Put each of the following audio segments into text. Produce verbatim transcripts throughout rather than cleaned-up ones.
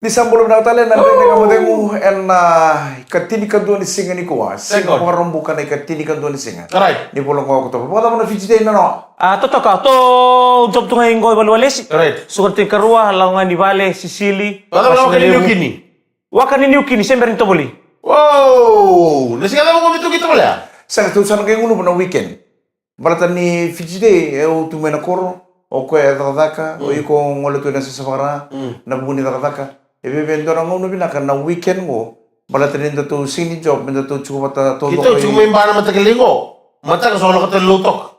Ni sa bula vinaka tale na Dredre Ga Mo Cegu ena ikatinikadua ni siga nikua. Siga Second. Vakaraubuka na ikatinikadua ni siga. Right. Ni vula qo Okotova. Vakacava na Fiji Day, nanoa? A, totoka, tou job tu ga i qo i valeniwalesi. Right. Suka na tinikarua, lako ga ni vale, sisili. Vakacava na waka ni Niukini? Waka ni Niukini, se bera ni tovolei. Wow! Na siga cava qo me tu ki tovolea? Sega, tou sa na qai gunuva na weekend. Baleta ni Fiji Day, e, au tu mai na koro, o koya e cakacaka, o iko gole tu ena sasa vakara, na vuku ni cakacaka. E viavia e dua na gauna vinaka na weekend qo, baleta ni datou sega ni job, me datou tiko vata taucoko. Keitou tiko mai ba na mataka lailai qo, mataka sa lako tale Lautoka.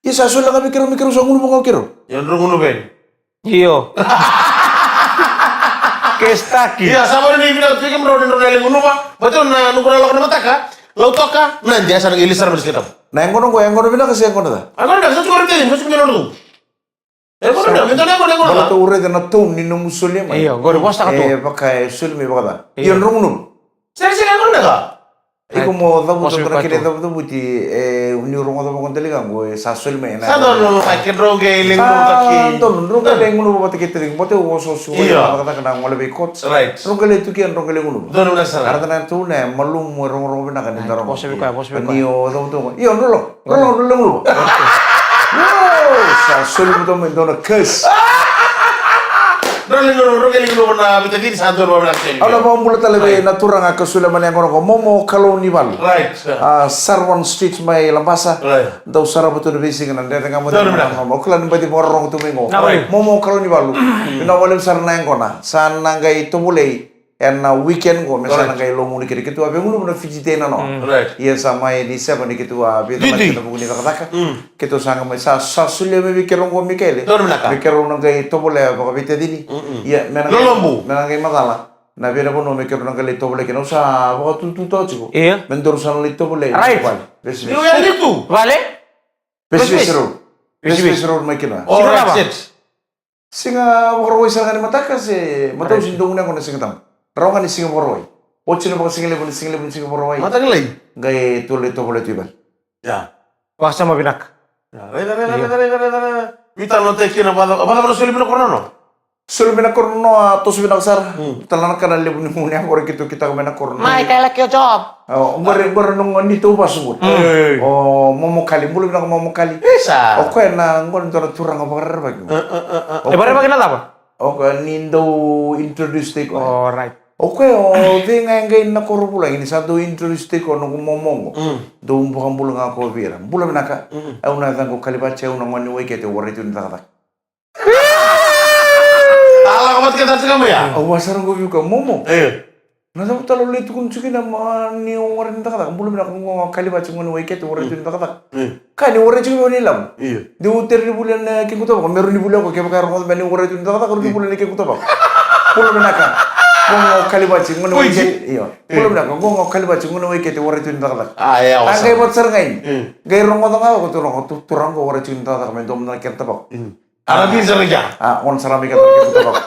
Ia sa solia ga vei keirau me keirau sa gunuva ga o keirau. Ia drau gunuva yani. Io. Kestaki. Ia, sa vara ni vinaka tu kemudrau ni drau na lai gunuva. Baleta na noqu na lako na mataka, Lautoka, Nadi, a sa na qai lesu sara mai na Sigatabu. Na yaqona qo, yaqona vinaka se yaqona ca? Yaqona vinaka, sa tu qori tei, sa tu qori tei. Yaqona vinaka, me dua na yaqona, yaqona ca. Baleta au raica na tone ni nomu solia mai. Io, qori vosa ka tu. E vaka e soli mai vakaca. Io. Ia drau gunuva. Sega, sega, yaqona vinaka. Iko mo cavuta na kena icavucavuti, e, niu rogoca vaqo daliga qo, e sa soli mai na. Sa donu, sa kedrau qai lai gunuva vata kei. Sa donu, drau qai lai gunuva vata kei tacigi. Baleta au osooso, io, na cakacaka na gole vei coach. Right. Drau qai lai tu kina, drau qai lai gunuva. Donu na sara. Raica na tu na malumu, e rogorogo vinaka ni da rogo. Vosa vei koya, vosa vei koya. Ni o cavuta qo. Io, drau lo. Drau, drau, drau, drau. Io, sa soli vata mai dua na curse. Drau lai gunuva, drau qai lai gunuva na veitacini, sa donu vakavinaka tale. Au na vakabula tale vei na turaga ka solia mai na yaqona qo, Momo Kalounivalu. Right. A, Sarwan Street mai Labasa. Right. Dau sarava tu na veisiga na Dredre Ga Mo Cegu. Donu vinaka. Au kila ni baci vakarorogo tu mai qo. Right. Momo Kalounivalu. Vinaka vakalevu sara na yaqona. Sa na qai tovolei ena weekend qo, me sa na qai lomuni kina. Keitou a via gunuva na Fiji Day, nanoa. Right. Ia sa mai ni seven ni keitou a via cala kina na vuku ni cakacaka. Keitou sa qai mai sa, sa solia mai vei keirau qo, Mikaele. Donu vinaka. Me keirau na qai tovolea vakaveitacini. Ia, me na qai, Lolobu, me na qai macala na vei na vanua me keirau na qai lai tovolea kina. Au sa vakatutu tiko. Ia. Me daru sa na lai tovolea. Right. Vale. Vesivesi. Io, ya ni tu. Vale. Vesivesi. Vesivesi road. Vesivesi. Vesivesi road mai kina. All right, set. Siga Vakarauwai sara ga ni mataka se mataka? Right. Sega ni dua na gauna qo na Sigatabu. Rawa ga ni Siga Vakarauwai. Oti na vakasigalevu, na sigalevu ni Siga Vakarauwai. Mataka lailai. Qai tou lai tovolea tu i vale. Ia. Vakasama vinaka. Ia, raica, raica, raica, raica, raica, raica. Veitalanoataki kina, vakacava, vakacava na soli mai na koro, nanoa? Soli mai na koro, nanoa, a toso vinaka sara. Tale na ka na levu ni gunu yaqona keitou kitaka mai na koro. Mai, kaya laki o job. O, qori, qori na gone ni tou vasu qori. Ei. O Momo Kali, bula vinaka Momo Kali. Isa. O koya na gone, dua na turaga vakarerevaki. E vakarerevaki na cava? O koya ni dau introduce tiko. Oh, right. O koya o cei ga e qai na koro vulagi ni sa dau introduce tiko noqu momo qo. Dau vakabula ga ko vei ira. Bula vinaka. Au na yacaqu o Kalivati, au na gone ni Waikete, Warai tu ni cakacaka. A lako vata kei tata ga mai ya. Au a sara qo vei koya, Momo. Io. Na cava tale o lai tukuna tiko kina mai ni o Warai tu ni cakacaka? Bula vinaka, qo ga o Kalivati, gone ni Waikete, Warai tu ni cakacaka. Io. Ka ni Warai tiko mai ni Lavu. Io. Deu tere ni vuli ena kequ tavako, me rau ni vuli o koya, kevaka e rogoca mai ni Warai tu ni cakacaka, rau ni vuli ena kequ tavako. Bula vinaka. Qo ga o Kalivati, gone ni Waikete. Io. Bula vinaka, qo ga o Kalivati, gone ni Waikete, Warai tu ni cakacaka. A, e, a, qai vata sara ga ini. Qai rogoca ga o koya, tu rogo, tu, turaga qo Warai tu ni cakacaka, me dua mada na kena tavako. A, na vili sara ga. A, gona sara mai keda na kena tavako.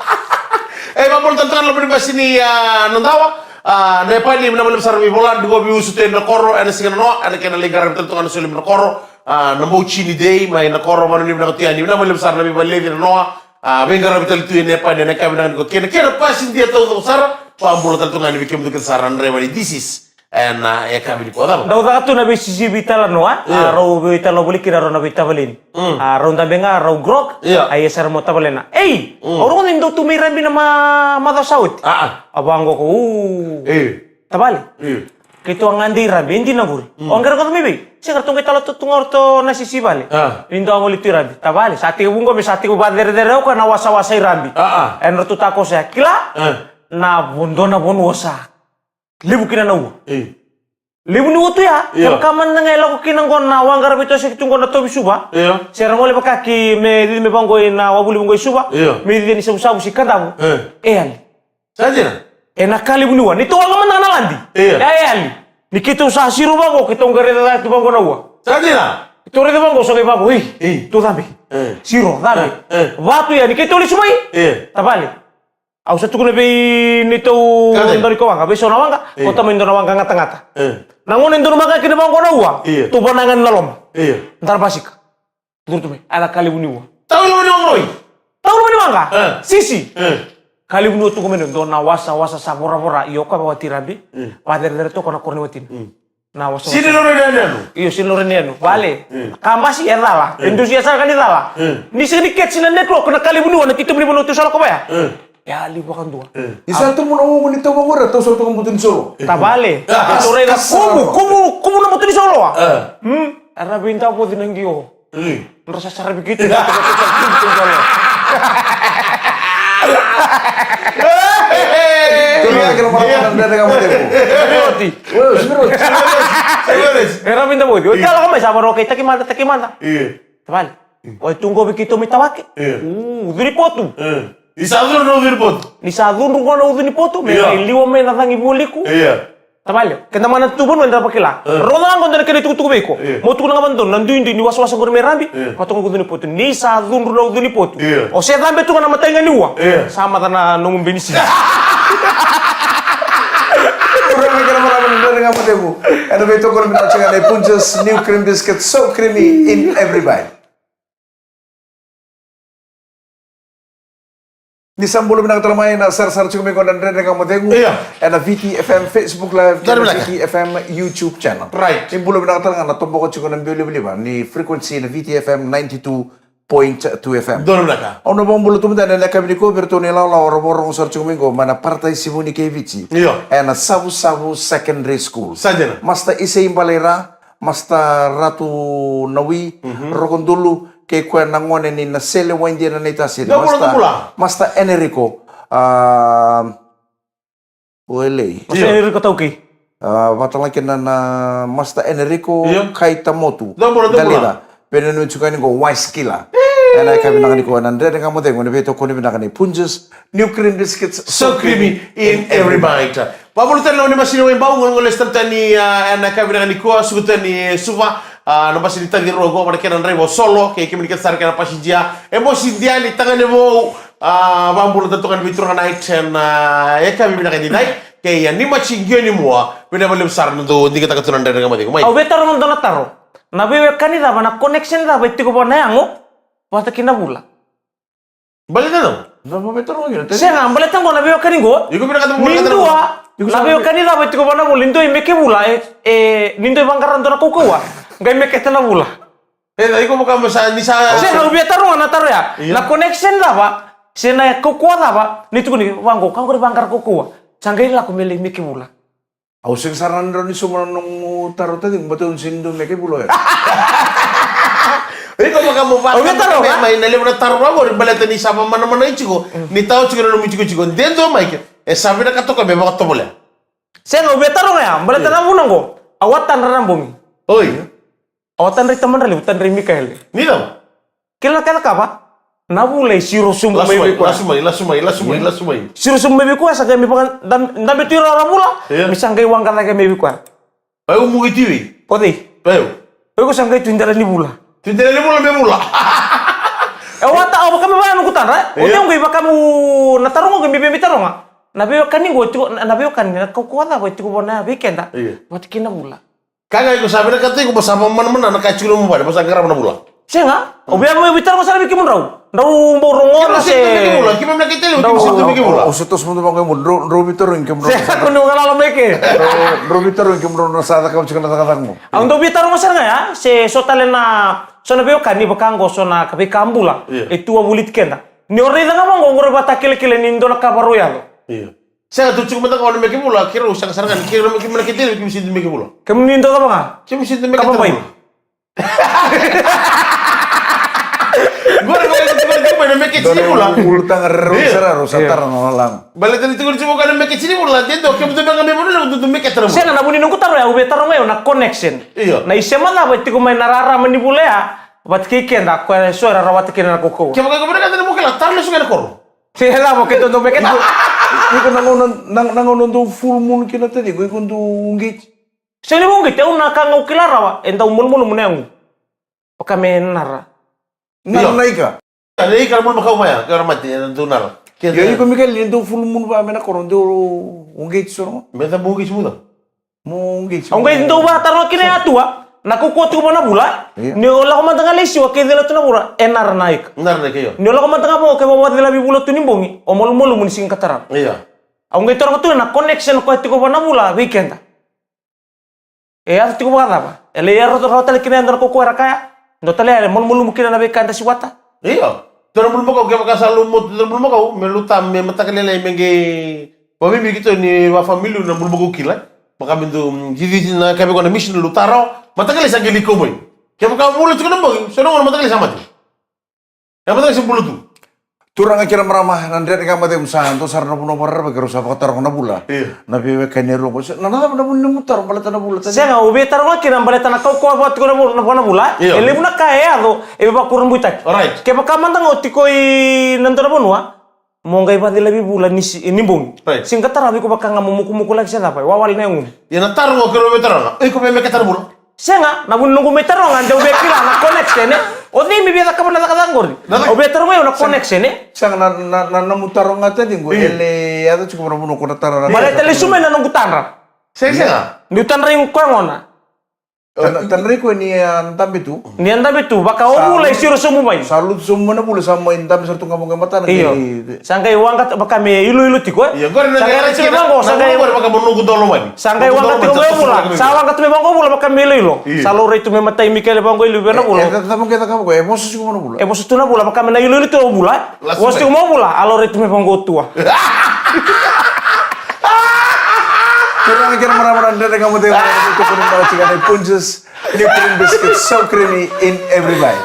E, vakabula tale tu ga na loma ni basi ni, a, Nadawa. A, na Epani, vinaka vakalevu sara vei Vola, ni qo veiusutu ena koro, ena siga nanoa, ena kena lai qaravi tale tu ga na soli mai na koro. A, na Bauchi ni dei, mai na koro, Vanua ni Vinaka Tui Yani, vinaka vakalevu sara na veivalelevi nanoa. A, veiqaravi tale tu ena Epani, ena yakavi vinaka nikua. Kei na, kei na pasidia taucoko sara, vakabula tale tu ga yani vei kemudou kece sara na draiva ni D Cs. Ena yakavi nikua cava? Dau caka tu na veisisivi talanoa, a, rau veitalanoa voli kina rau na veitavaleni. A, rau dabe ga, rau grog, a, ia sara mo tavalena. Ei, au rogoca ni dou tu mai Rabi na ma-, macawa sa oti. A, a. A vaqo ko, u. Tavale. Keitou a gade i Rabi, e dina qori. O qai rogoca mai vei? Sega, ratou qai tala tu ga o ratou na sisi vale. Ni dou a gole tu i Rabi. Tavale, sa tekivu qo me sa tekivu vakacerecerei o koya na wasawasa i Rabi. A, a. Ena ratou takoso ya. Kila? Na vo-, dua na vanua sa levu kina na ua. Io. Levu ni ua tu ya. Io. Kevaka mada ga e lako kina qo na waqara veitosoyaki tu qo na Tauvi Suva. Io. Se ra gole vaka ki me cici me vaqo i na wavuli vaqo i Suva. Io. Me cici ni Savusavu se Kadavu. E. E yali. Sa dina. E na ka levu ni ua. Ni tou waqa mada ga na ladi. Io. Ya e yali. Ni keitou sa siro vaqo, keitou qai raica tu vaqo na ua. Sa dina. Keitou raica vaqo, so qai vaqo. Ei. Ei. Tou cabe. E. Siro, cabe. E, e. Va tu ya, ni keitou lesu mai. Io. Tavale. Au sa tukuna vei neitou dau ni ko waqa, vei so na waqa, ko tamai dua na waqa gatagata. Na gauna e donu maka kina vaqo na ua, tou vanaga ni na loma. Dara basika. Duru tu mai, a na ka levu ni ua. Tau loma ni waqa roi. Tau loma ni waqa. Sisi. Ka levu ni watu ko mene dua na wasawasa sa voravora, io ka vawati rabi. Mm. Vacerecere toka na koro ni watina. Mm. Na wasawasa. Sini lore ni anu. Io, sini lore ni anu. Vale. Mm. Ka basi e cala. Mm. E dusia sara ka ni cala. Mm. Ni sega ni ketsi na network na ka levu ni wana titomi ni vanua tu sala ko vaya. Mm. E a levu vakadua. Mm. Ni sa tumu na ugu ni tau vagora, tau sara toka butu ni solo. Tavale. Ah, sara. Kumu, kumu, kumu na butu ni solo. Ah. Hmm. Era veidavoci na qio. Ri. Nodra sa saravi keitou. Oti. Era veidavoci. Oti, a lako mai sa varokai, taki mada, taki mada. Tavale. O e tu qo vei keitou mai Tawake. U, ucu ni potu. Ni sa cudru na ucu ni potu. Ni sa cudru qo na ucu ni potu, me lai liwa mai na cagi vualiku. Tavale, keda mana tu vanua eda vakila. Rogoca ga qo dua na kena itukutuku vei iko. Mo tukuna ga vakadodonu na duidui ni wasawasa qori mai Rabi. Vatoka qo ucu ni potu. Ni sa cudru na ucu ni potu. O se cabe tu ga na matai ga ni ua. Sa maca na nomu benisi. Ura mai kena marama na Dredre Ga Mo Cegu. Ena veitokoni vinaka tiko ga nei Punjas, new cream biscuit, so creamy in every bite. Ni sa bula vinaka tale mai na sarasara tiko mai qo na Dredre Ga Mo Cegu. Ena Viti F M Facebook Live, kei na Viti F M YouTube channel. Ni bula vinaka tale ga na toboka tiko na biu livaliva ni frequency na Viti F M ninety-two point two F M. Au na vakabula tu mada ena yakavi nikua vei iratou na ilawalawa ra vakarogo sara tiko mai qo mai na Paradise Vuni kei Viti. Ena Savusavu Secondary School. Master Isei Balaira, Master Ratu Nawi, Rokodulu, kei koya na gone ni Nasele Waidia na Naitasiri. Master Enrico, a, Welei. Master Enrico Taukei. A, vata ga kina na Master Enrico Kaitamotu. Dalica. Veinanumi tiko yani qo Wise Killer. Ena yakavi vinaka nikua na Dredre Ga Mo Cegu ena veitokoni vinaka nei Punjas, new cream biscuits, so creamy in every bite. Vabula tale na wai ni masini Waibau, gole, gole, lesu tale tani, a, ena yakavi vinaka nikua, suka tani Suva, a, na basi ni taci rua qo, vata kei na draiva o Solo, kei kemuni kece sara kei na pasijia, e mosi dia ni tagane vou, a, vabula tale toka na veituraga na iten, a, yakavi vinaka ni dai, kei a ni maji qio ni mua, vinaka vakalevu sara na dou digitaka tu na Dredre Ga Mo Cegu mai. Au via taroga dua na taro. Na veiwekani cava, na connection cava e tiko vua na yago vata kei na vula? Baleta na? Sega, baleta qo na veiwekani qo. Ni dua, na veiwekani cava e tiko vua na vula, ni dua i meke vula, e, e, ni dua i vaqara dua na kaukauwa, qai meketa na vula. E, iko vaka mo sa, ni sa. Sega, au via taroga na taro ya. Na connection cava, se na kaukauwa cava, ni tukuni vaqo, ka qori vaqara kaukauwa. Sa qai lako me lai meke vula. Au sega sara na drau ni sauma na nomu taro taciqu, baleta au sega ni dau meke vula ya. Iko vaka mo vaka. Au via taroga mai na levu na taro vaqori, baleta ni sa vakamanamanai tiko, ni tau tiko na nomu itikotiko. De dua mai ke, e sa vinakata toka me vakatovolea. Sega, au via taroga ya, baleta na vuna qo, au a tadra na bogi. Oi. Au a tadra i Tamadralevu, tadra i Mikaele. Ni cava? Kila na ka e cakava? Na vula e siro sobu mai vei koya. Lasu mai, lasu mai, lasu mai, lasu mai. Siro sobu mai vei koya, sa qai mai vaka, dabe tu i rau na vula, me sa qai waqa cake mai vei koya. Vaiu mugi tu vei? O cei? Vaiu. O iko sa qai tu i dela ni vula. Tu i dela ni vula me vula. E, au a ta, au vaka me vaka noqu tadra, e? O cei au qai vaka meu na taroga, au qai mai via mai taroga. Na veiwekani qo e tiko, na, na veiwekani, na kaukauwa cava e tiko vua na ya vei keda vata kei na vula. Ka ga iko sa vinakata iko mo sa vakamanamanataka na ka e tiko nomu vale, mo sa qarava na vula. Sega, au via mai veitaroga sara vei kemudrau. Drau bau rogoca se. Keimami na kete levu, keimami sega ni meke vula. Au se toso mada vaqo, drau, drau veitarogi kemudrau. Sega, ko ni vakalala mai ke. Drau, drau veitarogi kemudrau na sa cakava tiko na cakacaka qo. Au dau veitaroga sara ga ya, se so tale na, so na veiwekani vaka qo, so na ka veika bula. E tu a voliti keda. Ni o raica ga vaqo, qori vakatakilakila ni dua na ka varau yaco. Sega, tu tiko mada ga o na meke vula, keirau sega sara ga ni keirau meke, meke tele, keimami sega ni meke vula. Kemuni dau cava ga? Keimami sega ni meke vula. Qori vaka tiko tiko mai na meke tini vula. Ulutaga rerau sara rau sa tara na lalaga. Baleta ni tiko tiko ga na meke tini vula, de dua kemudou meke ga me vula, dou meke tara vula. Sega, na vu ni noqu taro ya, au via taroga ya na connection. Io. Na isema cava e tiko mai na rarama ni vula ya vata kei keda, koya so era rawata kina na kaukauwa. Kevaka iko vinakata ni mo kila, tara lesu ga na koro. Se cava keitou dau meke. Iko, iko na gauna, na, na gauna dau full moon kina taciqu, iko dau uqeti? Sega ni uqeti, au na ka ga au kila rawa, e dau malumalumu na yagu. Vaka me nara. Nara na ika. Na ika na bulu makau mai ya, ke ora mate, e dau nara. Io, iko Mikaele, ni dau full moon vaka me na koro, dau uqeti soro. Me da mo uqeti muda. Mo uqeti. Au qai dau vakataroga kina ya tu a. Na kaukauwa tiko vua na vula. Io. Ni o lako mada ga lai siwa kei cila tu na vula, e nara na ika. Nara na ika, io. Ni o lako mada ga vua, kevaka o vakacila veivula tu ni bogi, o malumalumu ni siga ka tarava. Io. Au qai taroga tu na connection koya tiko vua na vula vei keda. E yaco tiko vakacava? E lai yaco rawa tale kina e dua na kaukauwa era kaya. Dua tale ya e malumalumu kina na veika eda siwata. Io. Dua na bulumakau, kevaka sa lumutu dua na bulumakau, me luta, me mataka lailai, me qai vakabibi keitou ni vakafamili na bulumakau kila. Vaka me dua, mm, cici na ka vei koya na mission, luta rawa. Mataka lailai sa qai lai kau mai. Kevaka vula tiko na bogi, so na gauna mataka lailai sa mate. E mataka lailai sa bula tu. Turaga kei na marama, na Dredre Ga Mo Cegu, sa dua sara na vanua vakarerevaki keirau sa vakataroga na vula. Io. Na veiwekani e rua qo. Na, na cava na vuna ni nomu taro baleta na vula tani? Sega, au via taroga kina baleta na kaukauwa vua tiko na vula, na vua na vula. Io. E levu na ka e yaco, e veivakurabuitaki. Alright. Kevaka mada ga o tiko i na dua na vanua, mo qai vakacila veivula ni si-, ni bogi. Right. Siga ka tarava iko vaka ga mo mukumukulaki se cava, e wawale na yagomu. Ia na taro qo keirau via taroga, iko via meketa na vula? Sega, na vuna noqu mai taroga, de au via kila na connection, e. O cei me via cakava na cakacaka qori? Na caka- Au via taroga io na connection, e. Sega, na, na, na, na nomu taroga tani qo, io, e lai yaco tiko vua na vanua ko na tara na. Baleta lesu mai na noqu tadra. Sega, sega. Niu tadra i koya gona. Tadra, tadra i koya ni a dabe tu. Ni a dabe tu, vaka o vula e siro sobu mai. Sa lutu sobu mai na vula, sa mai dabe sara tu ga vaqo e matana. Io. Sa qai waqa vaka me iloilo tiko, e. Io, qori na sa qai qai raici me vaqo, sa qai qori vaka mo noqu dolo mai. Sa qai waqa tiko mai o vula, sa waqa tu mai vaqo o vula vaka me iloilo. Io. Sa laurai tu mai matai Mikaele vaqo i liu vei na vula. E, e, e, e vosa tiko mai na vula. E vosa tu na vula, vaka me na iloilo tu o vula. Vosa tiko mai o vula, a laurai tu mai vaqo o tua. Turaga kei na marama, na Dredre Ga Mo Cegu, na tukuni na tiko na Punjas, New Cream Biscuit, so creamy in every bite.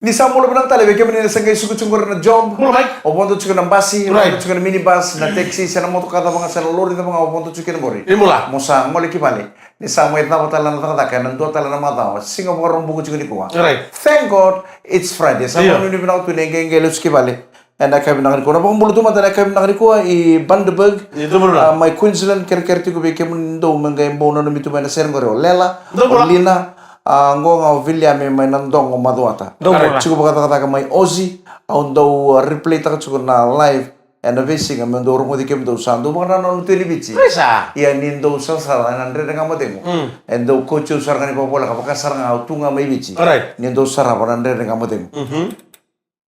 Ni sa bula vinaka tale vei kemuni na sa qai suka tiko qori na job. Bula mai. O vodo tiko na basi, o vodo tiko na minibus, na taxi, se na motoka cava ga, se na lori cava ga, o vodo tiko kina qori. Ni bula. Mo sa gole ki vale. Ni sa mai cava tale na cakacaka, ena dua tale na macawa. Siga Vakaraubuka tiko nikua. Right. Thank God it's Friday. Sa vanuinui vinaka tu ni qai qai lesu ki vale. Ena yakavi vinaka nikua. Na vakabula tu mada ena yakavi vinaka nikua i Bundaberg. Mai Queensland, kerekere tiko vei kemuni dou me qai bau nanumi tu mai na sere qori o Lela, o Lina, a, qo ga o Viliame mai na dogo Macuata. Tiko vakacakacaka mai Aussie, au dau, a, replay taka tiko na live ena veisiga me dau rogoci kemudou sa dau vakanananu tu e Viti. Ia ni dou sarasara ena Dredre Ga Mo Cegu. E dau kauti au sara ga ni vakavoleka vaka sara ga au tu ga mai Viti. Ni dou sarava na Dredre Ga Mo Cegu.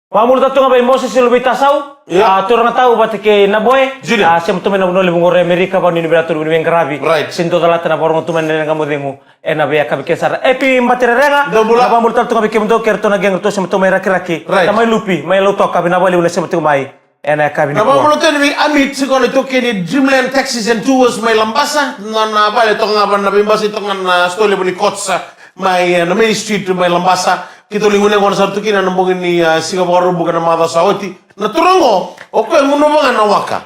Vakamuria tale tu ga vei Moses Luveitasau, a, turaga tau vata kei Naboe, a, sema tu mai na vanua levu qori Amerika, vakanuinui vinaka tu ni veiqaravi. Se dou calata na vakarogo tu mai na Dredre Ga Mo Cegu ena veiyakavi kece sara. Epi Batirerega, na vakamuria tale tu ga vei kemudou kei ratou na gang ratou sema tu mai Rakiraki. Na mai Lupi, mai Lautoka, vinaka vakalevu na sema tu mai ena yakavi nikua. Na vakamuria tale vei Amit, tiko na itaukei ni Dreamland Taxis and Tours mai Labasa, na, na vale toka ga va na veibasai toka ga na sitoa levu ni Courts mai, e, na Main Street mai Labasa. Keitou lai gunu yaqona sara tu kina na bogi ni, a, Siga Vakaraubuka na macawa sa oti. Na turaga qo, o koya e gunuva ga na waka.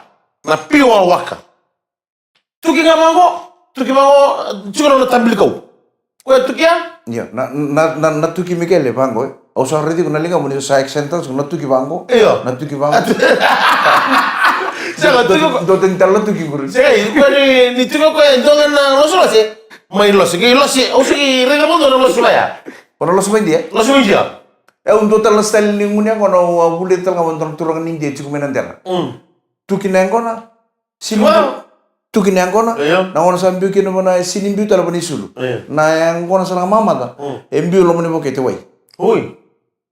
Na pure waka. Tuki ga vaqo, tuki vaqo, tiko na nona tabilikau. Koya tuki ya? Io, na, na, na, na tuki Mikaele vaqo, e. Au sa raici iko na ligamu ni sa accent tale tiko na tuki vaqo. Io. Na tuki vaqo. Sega, tuki ko- Dua tani tale na tuki qori. Sega, koya ni, ni tuki koya e dua ga na loselose. Mai lose, qai lose, au sa qai raica vakadua na lose vaya. O na lose mai Idia? Lose mai Idia. E, au dua tale na style ni gunu yaqona, au a vulica tale ga vua e dua na turaga ni Idia e tiko mai Nadera. Mm. Tuki na yaqona, sini biu. Tuki na yaqona, na gauna sa biu kina vua na, sini biu tale vua na isulu. Na yaqona sa na mamaca, e biu loma ni vokete wai. Oi.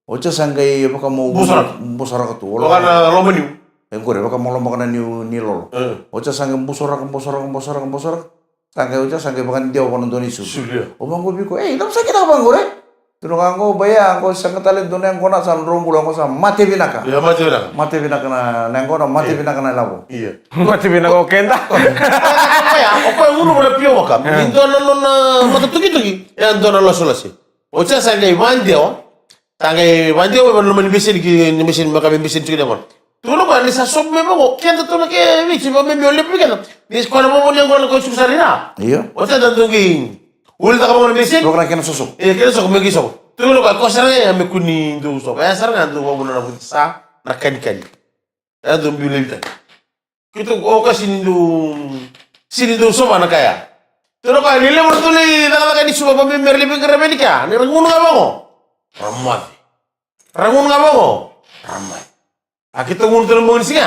Oti sa qai vaka mo busoraka tu. Vaka na loma niu. E qori, vaka mo lomaka na niu ni lolo. Oti sa qai busoraka, busoraka, busoraka, busoraka. Sa qai oti sa qai vakadewa vua na dua na isulu. Isulu, ia. O vaqo vei iko, ei, cava sa kitaka vaqo, e? Tukuna o koya qo, bai, a qo sega tale dua na yaqona sa drobula, qo sa mate vinaka. Ia, mate vinaka. Mate vinaka na, na yaqona, mate vinaka na ilavo. Ia. Mate vinaka o keda. O koya, o koya e gunuva na pure waka. Ni dua na nona matatukituki, e dua na loselose. Oti sa qai vakadewa. Sa qai vakadewa, e vaka na loma ni beseni ki, ni beseni, maka me beseni tiko na yaqona. Tukuna o koya ni sa sobu mai vaqo, keda tu na ke Viti, vakabibi o levu vei keda. Ni koya na vaqo ni yaqona koya e suku sara i ra. Io. Oti sa dau qai ulitaka vaqo na beseni. Vaka na kena sosoku. E, kena sosoku, me qai sobu. Tukuna o koya, koya sara ga ya me kua ni dau sobu. Ya sara ga dau vakavuna na vuta sa, na kanikani. Ya dau biu laivi tani. Keitou, o koya sini dau, sini dau sova na ka ya. Tukuna o koya, ni levu na tu na icakacaka ni Suva, vakabibi me ra lai veiqaravi yani kea. Ni ra gunu ga vaqo, ra moce. Ra gunu ga vaqo, ra moce. A keitou gunu tu na bogi ni siga.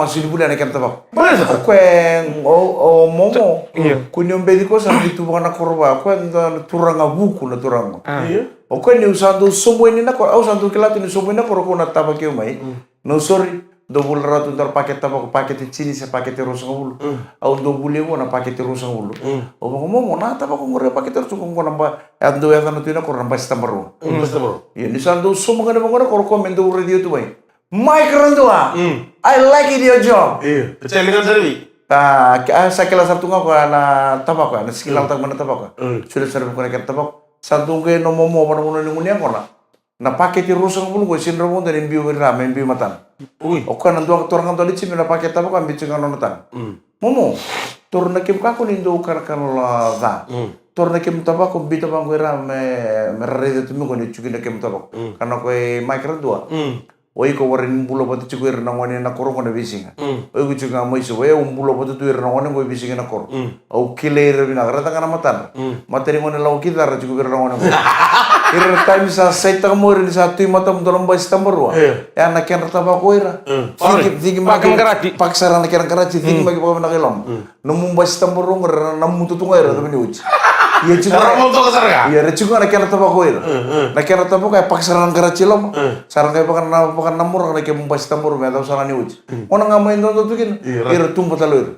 Au sega ni volia na kena tavako. Baleta? O koya, o, o Momo. Io. Ko ni o beci ko sa ni tu vaka na koro va. O koya da na turaga vuku na turaga. Ah. Io. O koya niu sa dau sobu yani na koro. Au sa dau kila tu ni sobu yani na koro ko na tavaki au mai. Mm. No, sorry. Dau vula rawa tu dua na pakete tavako, pakete tini se pakete ruasagavulu. Mm. Au dau volia vua na pakete ruasagavulu. Mm. Au vaka, Momo, na tavako qori pakete ruasagavulu qo na ba. E dau yacana tu ina koro na basi tabarua. Mm, basi tabarua. Ia, ni sa dau sobu ga ni vaqo na koro ko me dau raici au tu mai. Mike Radua. Mm. I like it, your job. Io. E tele ga sara vei. A, ke-, a, sa kila sara tu ga koya na tavako, na siki lalataka mai na tavako. Mm. Solia sara vei koya na kena tavako. Sa dau qai no Momo vana vanua ni gunu yaqona. Na pakete ruasagavulu qo e sega ni rawa vodo ni biu vei ira me biu matana. Ui. O koya na dua ka toro ga dua le timi na pakete tavako a biu tiko ga nona tana. Mm. Momo, toro na kemu kakua ni dau kanakana la ca. Mm. Toro na kemu tavako biuta vaqo ira me, me ra raica tu mai qo ni tiko na kemu tavako. Mm. Ka na koya e Mike Radua. Mm. O iko warai ni bula vata tiko ira na gone na koro qo na veisiga. Mm. O iko tiko ga mai Suva, e, au bula vata tu ira na gone qo e veisiga na koro. Mm. Au kilai ira vinaka, raica ga na matadra. Mm. Mata ni gone lawa ki cara tiko vei ira na gone qo. Ira na taimi sa saitaka mo ira ni sa tu i matamu dua na basi tabarua. Io. E a na kedra tavako ira. Mm. Ciki, ciki mai ki, pakisara na kedra karati, ciki mai ki vakavinaka i loma. Mm. Nomu basi tabarua qori era na mutu tu ga era, mm, cava ni oti. Ia tiko ga, era na kedra tavako ira. Mm, mm. Na kedra tavako e pakisara na karati i loma. Mm. Sa ra qai vakana, vakanamoraka na kemu basi tabarua me yacova sara ni oti. Mm. Gona ga mai dodo tu kina. Ira. Ira tubu tale o ira.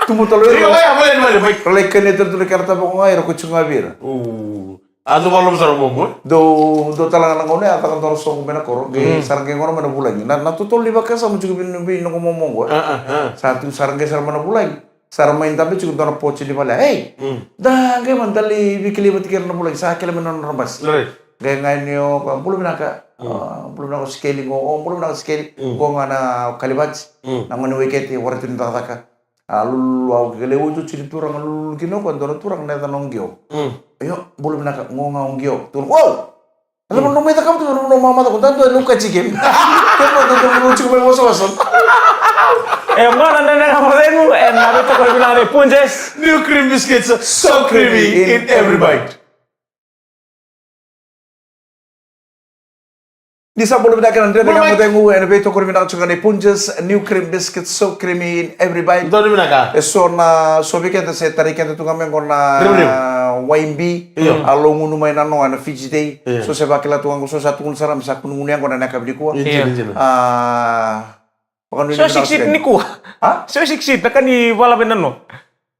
Tubu tale o ira. Ira, ira, ira, ira. Ra lai kania tale tu na kedra tavako ga ira ko tiko ga vei ira. Ooh. A dau vakaloloma sara o Momo, e? Dou, dou tale ga na gauna ya, a caka dua na soqo mai na koro, qai, mm, sa ra qai gona mai na vulagi. Na, na totolo ni vakasama tiko vei, vei noqu Momo qo, e? A, a, a. Sa tu, sa ra qai sara mai na vulagi. Sa ra mai dabe tiko dua na poti ni vale. Ei! Mm. Da, qai ma da lai veikilai vata kei ira na vulagi. Sa kele mai na nodra basi. Right. Qai ga ni o, bula vinaka. Mm. A, bula vinaka o Sikeli qo, o, bula vinaka o Sikeli. Mm. Qo ga na Kalivati. Mm. Na gone Waikete, warai tu ni cakacaka. A lululu, au kele, oti, oti ni turaga lululu kina o koya, dua na turaga na yacana o Qio. Mm. Io, bula vinaka, qo ga o Qio. Turaga, wow! Na cava na nomu mai cakava tu, na nomu mai cakava tu, dua e luka tiko. Kemuni dua na nomu tiko mai vosavosa. E, qo na Dredre Ga Mo Cegu, ena veitokoni vinaka nei Punjas. New cream biscuits, so creamy in every bite. Ni sa bula vinaka na Dredre Ga Mo Cegu, ena veitokoni vinaka tiko ga nei Punjas, new cream biscuit, so creamy in every bite. Donu vinaka. E so na, so vei keda se tarai keda tu ga mai qo na, io, Y B, io, a logunu mai na noa ena Fiji Day. Io. So se vakila tu ga qo, so sa tukuna sara me sa kunugunu yaqona ena yakavi nikua. Io, io, io. A, vakanuinui vinaka. So six seat nikua. A? So six seat, na ka ni vala vei na noa.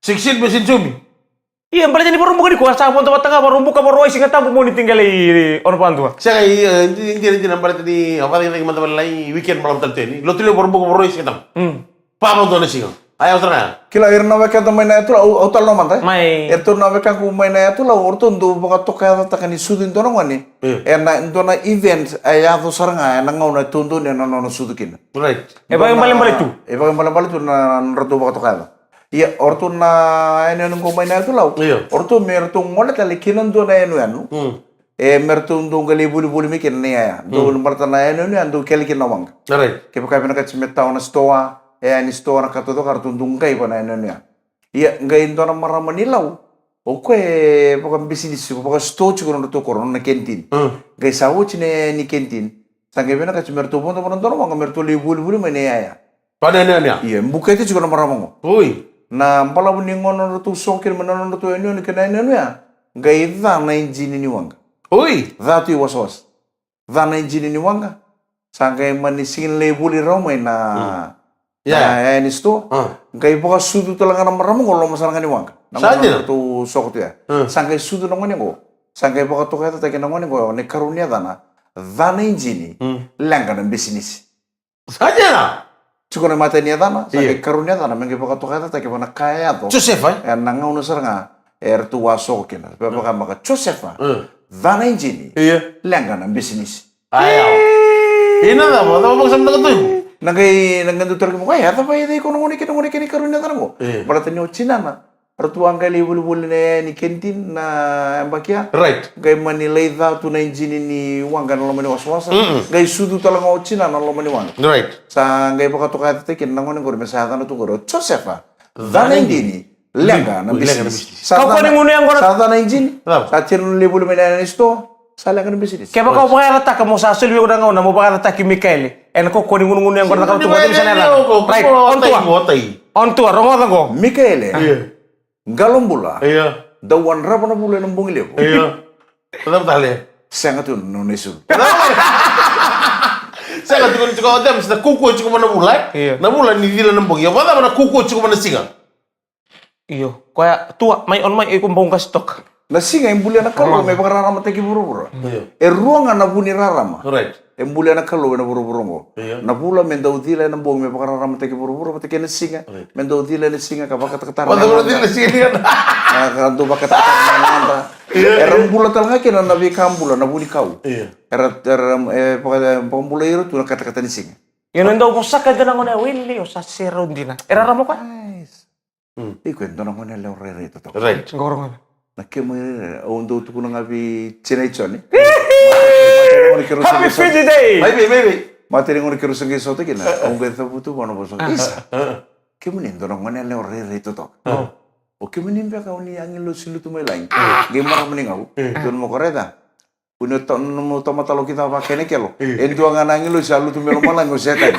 Six seat me sinjumi. Ia, baleta ni Vakaraubuka nikua, sa vodo vata ga Vakaraubuka, Vakarauwai, Sigatabu, Moniti, Qele, Ono, Vadua. Sega, ia, dina, dina, dina, baleta ni, a, vakacakacaka mada vale lai, weekend malava tale tu yani. Lotu levu Vakaraubuka, Vakarauwai, Sigatabu. Mm. Vavadua na siga. A, yaco sara ga. Kila, ira na wekada mai na Yatu Lau, au, au tala nomada. Mai. Eratou na wekaqu mai na Yatu Lau, o ratou dau vakatokayacataka ni sucu e dua na gone. Mm. Ena dua na event e yaco sara ga ena gauna e taudonu ena nona sucu kina. Right. E vakaibalebale tu. E vakaibalebale tu na, na nodratou vakatokayaca. Ia, o ratou na yanuyanu qo mai na Yatu Lau. Io. O ratou me ratou gole tale ki na dua na yanuyanu. Mm. E, me ratou dau qai lai volivoli mai kina na iyaya. Dau, mm, baleta na yanuyanu ya dau kele kina na waqa. Right. Kevaka vinakati me tawa na sitoa, e, yani sitoa na ka taucoko, ratou dau qai vua na yanuyanu ya. Ia, qai dua na marama ni Lau. O koya e vakabisinisi, vakasitoa tiko na nodratou koro, na canteen. Mm. Qai sa oti na yani canteen. Sa qai vinakati me ratou vodo vua na dua na waqa, me ratou lai volivoli mai na iyaya. Vua na yanuyanu ya? Ia, e bukete tiko na marama qo. Oi. Na balavu ni gauna ratou soko kina mai na nodratou yanuyanu kei na yanuyanu ya, qai ca na ijini ni waqa. Oi. Ca tu i wasawasa. Ca na ijini ni waqa. Sa qai mani sega ni lai voli rawa mai na, mm, na, yeah, yaya ni sitoa. Ah. Qai vakasucu tale ga na marama qo loma sara ga ni waqa. Na, sa dina, gauna ratou soko tu ya. Ah. Sa qai sucu na gone qo. Sa qai vakatokayacataki na gone qo na ikarua ni yacana. Ca na ijini, mm, leqa na bisinisi. Sa dina. Tiko na imatai ni yacana, sa, io, qai karua ni yacana, me qai vakatokayacataki vua na ka e yaco. Josefa, e? Ena gauna sara ga eratou a soko kina. Pe, mm, vakamaka Josefa. Mm. Ca na ijini. Io. Leqa na bisinisi. Aya. Ina cava, cava vakasamataka tu? Na qai, na qai dau tarogi mai o koya, e, cava e yaco, o iko na gone kina, gone kina ikarua ni yacana qo. Io. Baleta ni o tinana. Ratou a qai lai volivoli na yaya ni canteen na yabaki ya. Right. Qai mani lai ca tu na ijini ni waqa ena loma ni wasawasa. Mm-mm. Qai sucu tale ga o tinana ena loma ni waqa. Right. Sa qai vakatokayacataki kina na gone qori me sa yacana tu qori o Josefa. Ca na ijini, leqa na bisinisi. Leqa na bisinisi. Sa ca na, kau kua ni gunu yaqona. Sa ca na ijini. Cava? Sa tira na lai voli mai na yaya ni sitoa. Sa leqa na bisinisi. Kevaka o vakayacataka, mo sa soli vei au na gauna mo vakayacataki Mikaele. Ena kau kua ni gunugunu yaqona, na ka tu, mo sa na yacana. Right. On tua. On tua, rogoca qo. Mikaele. Io. Qalo bula. Io. Dau wadrava na vula ena bogi levu. Io. Cava tale? Sega tu na nona isulu. Sega tu ni tiko o James, na kaukauwa tiko mai na vula, e? Io. Na vula ni cila na bogi. Ia, vakacava na kaukauwa tiko mai na siga? Io. Koya, tua, mai, on mai, iko bau qasi toka. Na siga e bulia na Kalou me vakararamataki vuravura. Io. E rua ga na vu ni rarama. Right. E bulia na Kalou ena vuravura oqo. Io. Na vula me dau cila ena bogi me vakararamataki vuravura vata kei na siga. Right. Me dau cila ena siga ka vakatakatara na yada. Vata kei na siga ni yada. Ka dau vakatakatara na yada. Io. Era bula tale ga kina na veika bula, na vunikau. Io. Era, era, e, vaka, e, vakabulai ira tu na katakata ni siga. Io, na dau vosaka dina na gone, wili, o sa serau dina. Era rarama o koya? Nice. Mm. Iko e dua na gone yalewa rairai totoka. Right. Qo rogoca. Na kemu irairai, au dau tukuna ga vei Tina i Joni. Happy Fiji Day! Mai vei, mai vei. Mata ni gone keirau sa qai sota kina, au qai cavuta vua na vosa. Isa, kemuni e dua na gone yalewa rairai totoka. O kemuni beka o ni agilosi lutu mai lagi. Qai marama ni gau. Tukuna mai o koya, raica. Kua ni o ta-, nomu tamata lo ki cava, kena kelo. E dua ga na agilosi a lutu mai lomalagi, o Setani.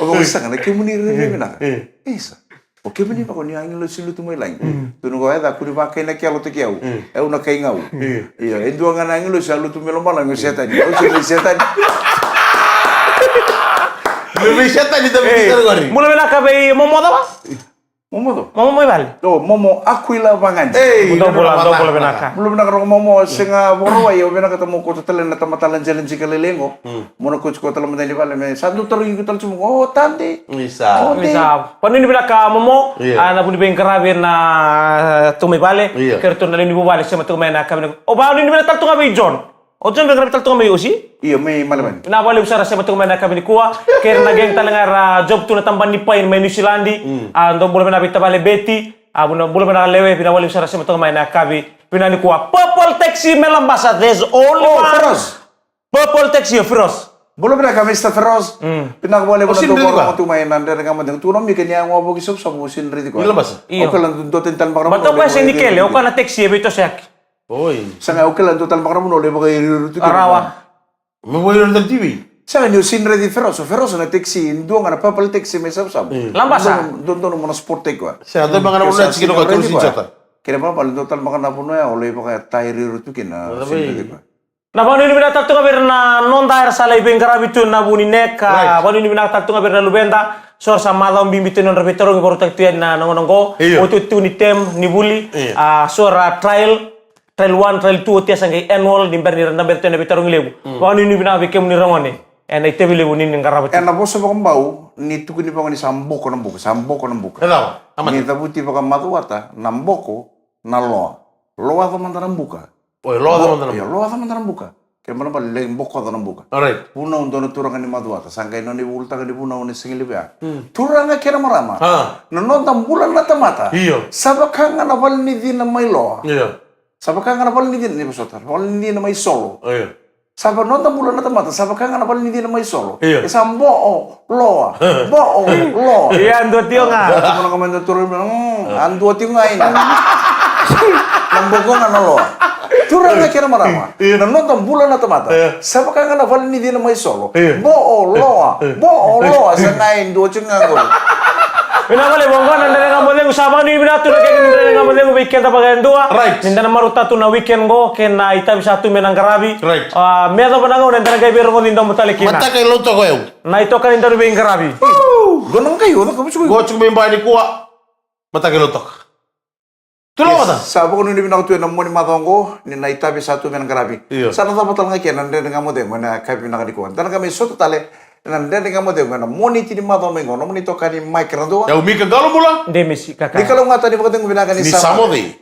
O koya, sega, na kemuni rairai vinaka. Isa. O kemuni vaka ni agilosi lutu mai lagi. Tukuna o koya, e ca, kua ni vakainakelo taki au. E au na kai gau. Ia, e dua ga na agilosi a lutu mai lomalagi, o Setani. Au sega ni Setani. Bula vinaka vei momo cava? Momo cava? Momo mai vale. O, momo Aquila Vagadi. Ei, dou bula, dou bula vinaka. Bula vinaka, roko momo, sega Vakarauwai, au vinakata mo kauta tale na tamata lajilajika lailai qo. Mo na kauti koya tale mada i vale me sa dou tarogi iko tale tu mo, o, tade. Isa. O, tade. Isa. Vanuinui vinaka momo, a, na vu ni veiqaravi na, a, tu mai vale. Io. Kei ratou na lewe ni vuvale sema tu mai na yakavi nikua. O, vanuinui vinaka tale tu ga vei John. O John, veiqaravi tale tu ga mai Osi? Io, mai Melbourne. Vinaka vakalevu sara sema tu ga mai na yakavi nikua. Kei ira na gang tale ga era job tu na tabana ni pain mai New Zealand. A, dou bula vinaka vei tavale Betty. A, bula, bula vinaka lewe, vinaka vakalevu sara sema tu ga mai na yakavi. Vinaka nikua. Purple Taxi me Labasa, there's only one. Feroz. Purple Taxi, o Feroz. Bula vinaka, Mister Feroz. Vinaka vakalevu na dou bula tu mai na Dredre Ga Mo Cegu. Tukuna o Mika ni a yago vou ki Savusavu, o sega ni raici koya. Labasa. Io. O kila dua tani tale baka na vanua. Bata o koya sega ni kele, o koya na taxi e veitosoyaki. Oi. Sega, o kila dua tale baka na vanua lai vakairiiri tu kina. Rawa. Me vakairiiri tale T V. Sega, ni o sega ni raici Feroz, o Feroz na taxi, dua ga na Purple Taxi mai Savusavu. Labasa. Dodonu mo na spot-taki koya. Sega, dua baka na vanua e tiko kina o koya, o sega ni raici koya. Kena ibalebale dua tale baka na vanua ya o lai vakairiiri tu kina, o sega ni raici koya. Na vakanuinui vinaka tale tu ga vei ira na noda era sa lai veiqaravi tu na vu ni neka. Right. Vakanuinui vinaka tale tu ga vei ira na luveda. So era sa macawa bibi tu ni nodra veitarogi, vakarautaki tu yani na, na gauna oqo. Io. Oti, oti tu ni term ni vuli. Io. A, so era trial, trial one, trial two, oti sa qai annual, ni bera ni ra dabe tu ena veitarogi levu. Mm. Vakanuinui vinaka vei kemuni ra gone. Ena itavi levu ni ni qarava tiko. Ena vosa vakabau ni tukuni vaka ni sa boko na buka, sa boko na buka. E cava? A mata. Ni cavuti vakamacuata na boko na loa. Loaca mada na buka. Oi, loaca mada na buka. Io, loaca mada na buka. Ke mada bale lai bokoca na buka. Alright. Vunau dua na turaga ni macuata. Sa qai nona ivulutaka ni vunau na sigalevu ya. Turaga kei na marama. A. Na noda bula na tamata. Io. Sa vaka ga na vale ni cina mai loa. Io. Sa vaka ga na vale ni cina, ni vosota, vale ni cina mai solo. Io. Sa va noda bula na tamata, sa vaka ga na vale ni cina mai solo. Io. E sa bo'o, loa, bo'o, loa. Ia, dua tio ga. Dua tio ga mai dua turaga, mm, a dua tio ga ina. Na boko ga na loa. Turaga kei na marama. Io. Na noda bula na tamata. Io. Sa vaka ga na vale ni cina mai solo. Io. Bo'o, loa, bo'o, loa. Sa ga e dua tio ga qori. Vinaka vakalevu, oqo na Dredre Ga Mo Cegu, sa vakanuinui vinaka tu na kena Dredre Ga Mo Cegu vei keda vakayadua. Right. Ni da na marautaka tu na weekend qo, kei na itavi sa tu me na qaravi. Right. A, me yacova na gauna eda na qai veirogoci domo tale kina. Mataka i Lautoka o yau. Na itokani daru veiqaravi. Qo na qai o caka vusuku. Qo tiko mai Bai nikua. Mataka i Lautoka. Tulou mada. Sa vakanuinui vinaka tu ena mua ni macawa oqo, ni na itavi sa tu me na qaravi. Io. Sa na cava tale ga kina na Dredre Ga Mo Cegu ena yakavi vinaka nikua. Da na qai mai sota tale ena Dredre Ga Mo Cegu ena Moniti ni macawa mai qo, nomuni itokani Mike Radua. Au Mika Qalobula. Demisi Kakai. Ni kalougata, ni vakacegu vinaka, ni sa moce.